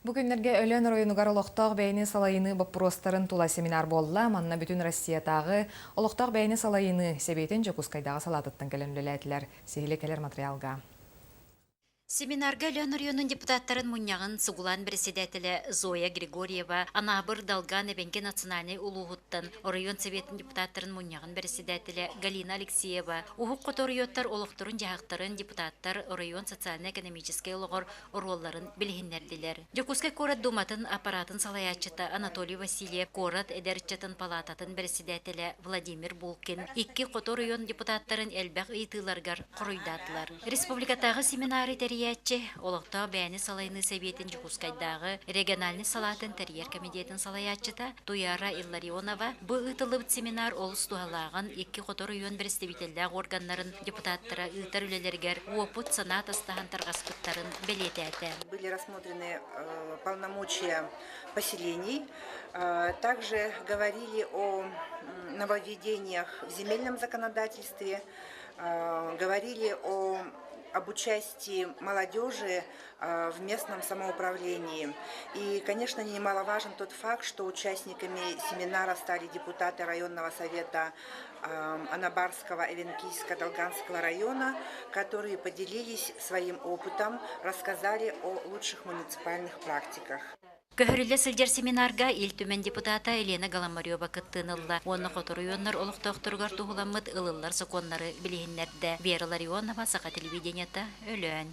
Бу күннэргэ Өлөөн оройуонугар олохтоох бэйэни салайыныы боппуруостарын тула семинар буолла. Манна бүтүн Россиятааҕы олохтоох бэйэни салайыныы Сэбиэтин Дьокуускайдааҕы салаатыттан кэлэн үлэлээтилэр. Сиһили кэлэр материалга. Семинарга Өлөөн оройуонун депутаттарын мунньаҕын Сугулаан председателэ Зоя Григорьева, Анаабыр Долган Эбэҥки национальнай улууһуттан оройуон Советын депутаттарын мунньаҕын председателэ Галина Алексеева, Уһук Хоту оройуоттар олохторун-дьаһахтарын депутаттар оройуон социально-экономическай олоҕор оруолларын билиһиннэрдилэр. Дьокуускай куорат Думатын аппаратын салайааччыта Анатолий Васильев, куорат эдэр ыччатын палаататын бэрэссэдээтэлэ Владимир Булкин икки хоту оройуон депутаттарын элбэх ыйытыыларыгар хоруйдаатылар. Республикатааҕы семинары тэрийээччи, олохтоох бэйэни салайыныы сэбиэтин Дьокуускайдааҕы региональнай салаатын тэрийэр кэмитиэтин салайааччыта Туяра Илларионова бу ыытыллыбыт семинар олус туһалааҕын икки хоту оройуон бэрэстэбиитэллээх органнарын депутаттара ыытар үлэлэригэр уопут санаа атастаһан тарҕаспыттарын бэлиэтээтэ. Были рассмотрены полномочия поселений. Также говорили о нововведениях в земельном законодательстве, говорили о об участии молодежи в местном самоуправлении. И, конечно, немаловажен тот факт, что участниками семинара стали депутаты районного совета Анабарского, Эвенкийского, Долганского района, которые поделились своим опытом, рассказали о лучших муниципальных практиках. Көһөрүллэ сылдьар семинарга Ил Түмэн депутата Елена Голомарева кыттыыны ылла уонна хоту оройуоннар олохтоохторугар туһуламмыт ылыллар сокуоннары билиһиннэрдэ. Вера Ларионова, Саха телевидениета, Өлөөн.